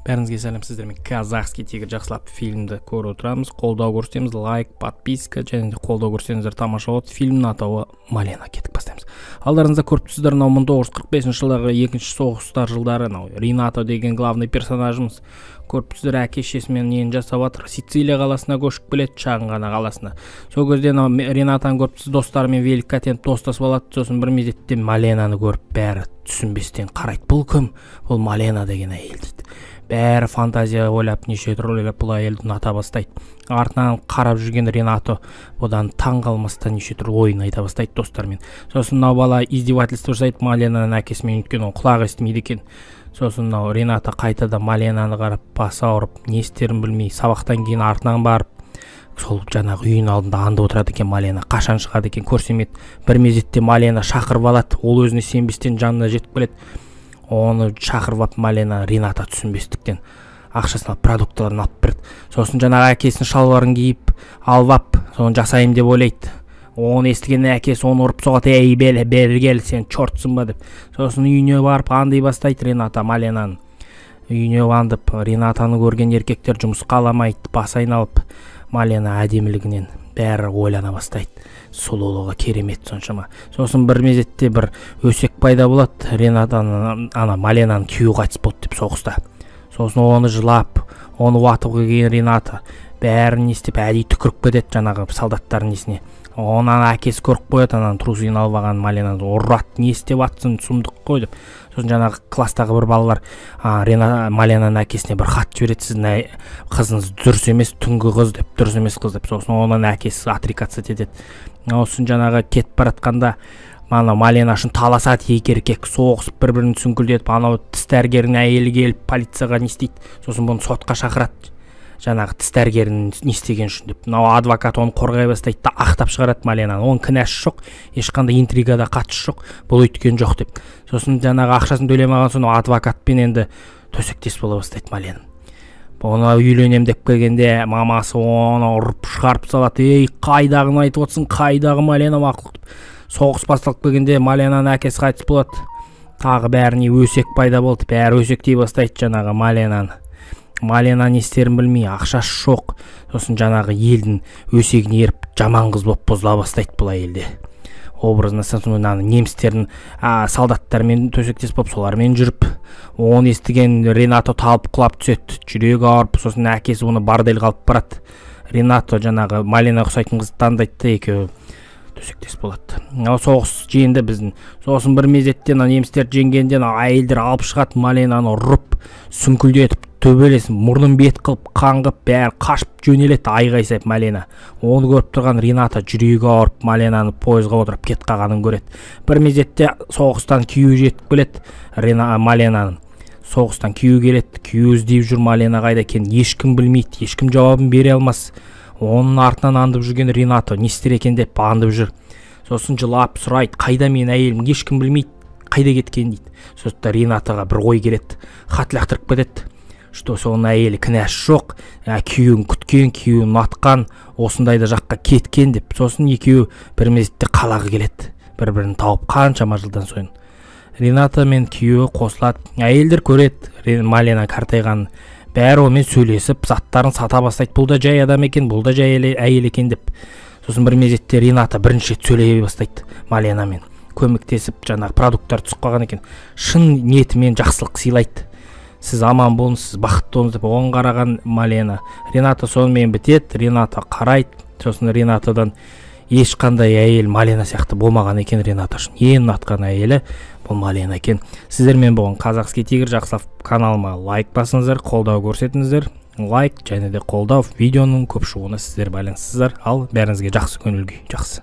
Бәріңізге сәлем, сіздермен Казахский тигр. Жақсылап фильмді көріп отырамыз, қолдау көрсетеміз, лайк, подписка және де қолдау көрсетсеңіздер тамаша болады. Фильмнің атауы «Малена». Кеттік, бастаймыз. Алдарыңызда көріп тұрсыздар, мынау 1945 жылдағы екінші соғыстар жылдары. Мынау Ринато деген главный персонажымыз, көріп тұрсыздар, әке шешесімен нені жасап жатыр. Сицилия қаласына көшіп келеді, шағын ғана қаласына. Сол кезде мынау Ринатаны көріп тұрсыз, достарымен великке аттеніп, достасып алады. Сосын бір мезетте Маленаны көріп, бәрі түсінбестен қарайды: «Бұл кім?» «Бұл Малена деген әйел», – дейді. Бәрі фантазия ойлап, неше түрлі ойлап, бұл әйелді ұната бастайды. Артынан қарап жүрген Ренато бұдан таң қалмастан неше түрлі ойын айта бастайды достарымен. Сосын мынау бала издевательство жасайды Маленаның әкесімен, өйткені оның құлағы естімейді екен. Сосын мынау Рената қайтадан Маленаны қарап, басы ауырып, не істерін білмей, сабақтан кейін артынан барып, сол жаңағы үйінің алдында аңдып отырады екен, Малена қашан шығады екен, көрсем еді. Бір мезетте Малена шақырып алады. Ол өзіне сенбестен жанына жетіп келеді. Оны шақырып алып, Малена Рената түсінбестіктен ақшасын алып, продуктыларын алып берді. Сосын жаңағы әкесінің шалбарын киіп алып алып, соны жасаймын деп ойлайды. Оны естіген әкесі оны ұрып соғады: «Ей, бері бері кел, сен чертсың ба?» – деп. Сосын үйіне барып аңдый бастайды Рената Маленаны. Үйіне аңдып, Ренатаны көрген еркектер жұмысқа ала алмайды, басы айналып, Малена әдемілігінен бәрі ойлана бастайды, сұлулығы керемет соншама. Сосын бір мезетте бір өсек пайда болады: Ренатаны, ана Маленаның күйеуі қайтыс болды деп соғыста. Сосын оны жылап, оны уатып келген Рената бәрін не істеп, әдейі түкіріп кетеді жаңағы солдаттардың несіне. Оны ана әкесі көріп қояды, ананың трусигін алып алған Маленаны ұрады: «Не істеп жатсың, сұмдық қой», – деп. Сосын жаңағы класстағы бір балалар Маленаның әкесіне бір хат жібереді: «Сіздің қызыңыз дұрыс емес, түнгі қыз», – деп, «дұрыс емес қыз», – деп. Сосын оның әкесі отрекаться етеді. Сосын жаңағы кетіп бара жатқанда ана Малена үшін таласады екі еркек, соғысып, бір бірін сүңкілдетіп. Анау тіс дәрігерінің әйелі келіп, полицияға не істейді. Сосын бұны сотқа шақырады, жаңағы тіс дәрігерін не істеген үшін деп. Мынау адвокат оны қорғай бастайды да, ақтап шығарады Маленаны, оның кінәсі жоқ, ешқандай интригада қатысы жоқ, бұл өйткен жоқ деп. Сосын жаңағы ақшасын төлемеген соң, адвокатпен енді төсектес бола бастайды Малена. Оны үйленем деп келгенде, мамасы оны ұрып шығарып салады: «Ей, қайдағыны айтып отырсың, қайдағы Малена, мақұлық?» – деп. Соғыс басталып келгенде Маленаның әкесі қайтыс болады. Тағы бәріне өсек пайда болды, бәрі өсектей бастайды жаңағы Маленаны. Малена не істерін білмей, ақшасы жоқ. Сосын жаңағы елдің өсегіне еріп, жаман қыз болып бұзыла бастайды бұл әйелде образына. Сосын ана немістердің солдаттарымен төсектес болып, солармен жүріп, оны естіген Ренато талып құлап түседі, жүрегі ауырып. Сосын әкесі оны бордельға алып барады. Ренато жаңағы Малена ұқсайтын қызды таңдайды да, екеуі төсектес болады. Ал соғыс жеңді біздің. Сосын бір мезетте ана немістер жеңгенде, ана әйелдер алып шығады Маленаны, ұрып, сүңкілдетіп, төбелесіп, мұрнын бет қылып, қан қылып, бәрі қашып жөнеледі айғай салып. Малена, оны көріп тұрған Рената жүрегі ауырып, Маленаны пойызға отырып кетіп қалғанын көреді. Бір мезетте соғыстан күйеуі жетіп келеді. Маленаның соғыстан күйеуі келеді. Күйеуі іздеп жүр, Малена қайда екенін ешкім білмейді, ешкім жауабын бере алмас. Оның артынан аңдып жүрген Ренато не істер екен деп аңдып жүр. Сосын жылап сұрайды: «Қайда менің әйелім? Ешкім білмейді қайда кеткенін», – дейді. Сосын Ренатаға бір ой келеді, хат лақтырып кетеді, что соның әйелі кінәсі жоқ, күйеуін күткен, күйеуін ұнатқан, осындай да жаққа кеткен деп. Сосын екеуі бір мезетте қалаға келеді, бір бірін тауып. Қаншама жылдан соң Рената мен күйеуі қосылады. Әйелдер көреді Малена қартайғанын, бәрі онымен сөйлесіп, заттарын сата бастайды, бұл да жай адам екен, бұл да жай әйел екен деп. Сосын бір мезетте Рената бірінші рет сөйлей бастайды Маленамен, көмектесіп, жаңағы продукттар түсіп қалған екен, шын ниетімен жақсылық сыйлайды: «Сіз аман болыңыз, сіз бақытты болыңыз», – деп. Оған қараған Малена, Рената сонымен бітеді. Рената қарайды. Сосын Ренатадан ешқандай әйел Малена сияқты болмаған екен. Рената үшін ең ұнатқан әйелі бұл Малена екен. Сіздермен болған Казахский тигр. Жақсылап каналыма лайк басыңыздар, қолдау көрсетіңіздер. Лайк және де қолдау, видеоның көп шығуына сіздер байланыссыздар. Ал бәріңізге жақсы көңіл күй, жақсы.